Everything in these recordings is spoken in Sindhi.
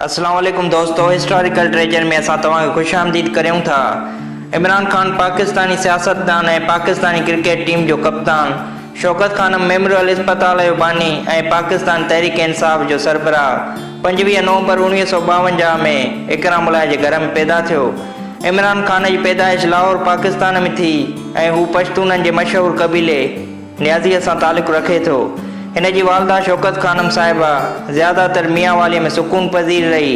اسلام عليڪم دوستو هسٽاريڪل ٽريجر ۾ اسان توهان کي خوش آمديد ڪريون ٿا. عمران خان پاڪستاني سياستدان ۽ پاڪستاني ڪرڪيٽ ٽيم جو ڪپتان، شوڪت خانم ميموريل اسپتال جو باني ۽ پاڪستان تحريڪ انصاف جو سربراهه 25 نومبر 1952 ۾ اڪرام الله جي گهر ۾ پيدا ٿيو. عمران خان جي پيدائش لاهور پاڪستان ۾ ٿي ۽ هو پشتونن جي مشهور قبيلي نيازيء سان تعلق رکي ٿو. هن جي والده شوڪت خانم صاحبه زياده تر ميانواليء ۾ سڪون پذير رهي.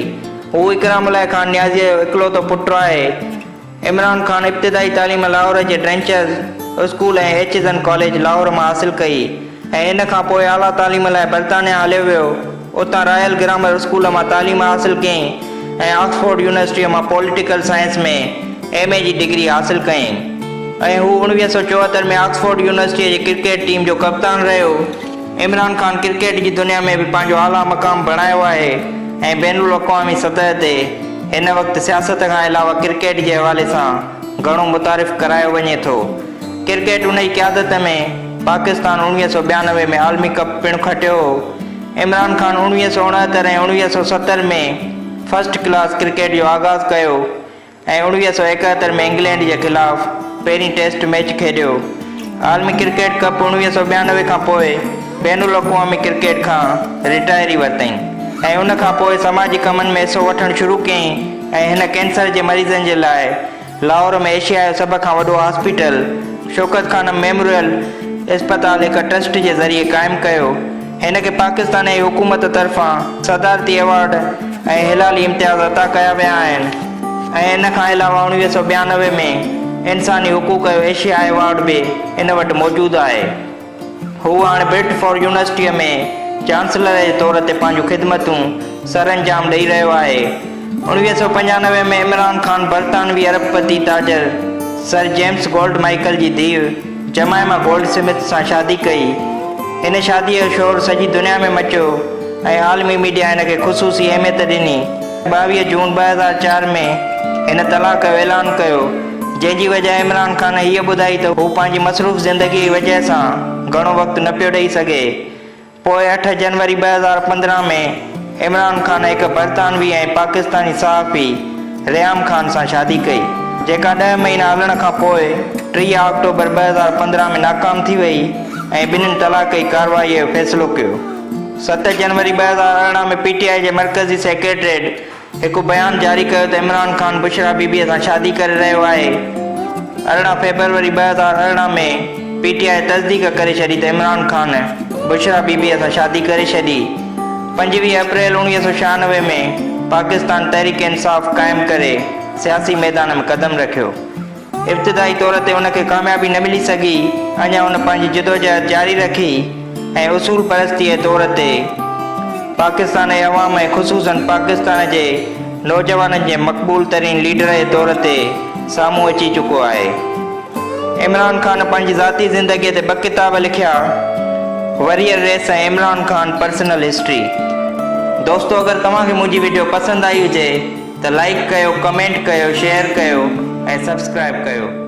هو اڪرام الله خان نيازيء جو اڪلوتو پٽ آهي. عمران خان ابتدائي تعليم لاهور جي ڊرينچرز اسڪول ۽ ايچزن ڪاليج لاهور مان حاصل ڪئي ۽ ان کان پوء اعليٰ تعليم لاء برطانيا هليو ويو. اتان رائل گرامر اسڪول مان تعليم حاصل ڪيائين ۽ آڪسفورڊ يونيورسٽيء مان پوليٽيڪل سائنس ۾ ايم اي جي ڊگري حاصل ڪيائين ۽ هو 1974 ۾ آڪسفورڊ يونيورسٽيء جي ڪرڪيٽ ٽيم جو ڪپتان رهيو. عمران خان ڪرڪيٽ جي دنيا ۾ به پنهنجو اعليٰ مقام بڻايو آهي ۽ بين الاقوامي سطح تي هن وقت سياست کان علاوه ڪرڪيٽ جي حوالي سان گهڻو متعارف ڪرايو وڃي ٿو. ڪرڪيٽ ان جي قيادت ۾ پاڪستان 1992 ۾ عالمي ڪپ پڻ کٽيو هو. Imran Khan 1969 ۽ 1970 ۾ first class cricket جو آغاز ڪيو ۽ 1971 ۾ انگلينڊ جي خلاف پهرين ٽيسٽ ميچ کيڏيو. عالمي ڪرڪيٽ ڪپ 1992 کان پوء بين الاقوامي ڪرڪيٽ کان رٽائري ورتائين ۽ ان کان پوء سماجي ڪمن ۾ حصو وٺڻ شروع ڪيائين ۽ هن ڪينسر جي مريضن جي لاء لاهور ۾ ايشيا جو سڀ کان وڏو هاسپيٽل شوڪت خانم ميموريل اسپتال هڪ ٽرسٽ جي ذريعي قائم ڪيو. هن کي پاڪستان جي حڪومت طرفان صدارتي ايوارڊ ۽ هلالي امتياز عطا ڪيا ويا آهن ۽ ان کان علاوه 1992 ۾ انساني حقوق جو ايشيا ايوارڊ به ان وٽ موجود آهي. هو هاڻ بريڊفورڊ يونيورسٽيء ۾ چانسلر جي طور تي پنهنجون خدمتون سرانجام ڏئي رهيو آهي. 1995 ۾ عمران خان برطانوي ارب پتي تاجر سر جيمس گولڊ مائيڪل جي ڌيء جمائما گولڊ سمٿ سان شادي ڪئي. هن شاديء جو شور سڄي دنيا ۾ مچيو ۽ عالمي ميڊيا هن کي خصوصي اهميت ڏني. 22 جون 2004 ۾ هن طلاق جو اعلان ڪيو، جنهن جي وجهه عمران خان هيء ٻڌائي ته هو پنهنجي مصروف زندگيء جي وجهه سان گهڻو وقت نه پيو ڏئي سگهي. پوء 8 جنوري 2015 ۾ عمران خان هڪ برطانوي ۽ پاڪستاني صحافي ريحام خان سان شادي ڪئي، جيڪا ڏهه مهينا هلڻ کان پوء 30 آڪٽوبر 2015 ۾ ناڪام ٿي وئي ۽ ٻنهين طلاق جي ڪارروائيء جو فيصلو ڪيو. 7 جنوري 2018 ۾ پي ٽي آء جي مرڪزي سيڪريٽريٽ هڪ بيان جاري ڪيو ته عمران خان بشريٰ بي بي سان شادي ڪري رهيو آهي. 18 فيبروري 2018 ۾ پي ٽي آء تصديق ڪري ڇڏي ته عمران خان بشريٰ بي بي سان شادي ڪري ڇڏي. 25 اپريل 1996 ۾ پاڪستان تحريڪ انصاف قائم ڪري سياسي ميدان ۾ قدم رکيو. ابتدائي طور تي ان کي ڪاميابي نه ملي سگهي، اڃا ان پنهنجي جدوجهد جاري رکي ۽ اصول پرستيء جي طور تي پاڪستان جي عوام ۽ خصوصاً پاڪستان جي نوجوانن جي مقبول ترين ليڊر جي طور تي سامهون اچي چڪو آهي. عمران خان پنهنجي ذاتي زندگيء تي ٻه ڪتاب لکيا، Warrior Race ۽ Imran Khan personal history. دوستو اگر توهان کي منهنجي وڊيو پسند آئي هجي ته لائيڪ ڪيو ڪمينٽ ڪيو شيئر ڪيو ۽ سبسڪرائيب ڪيو.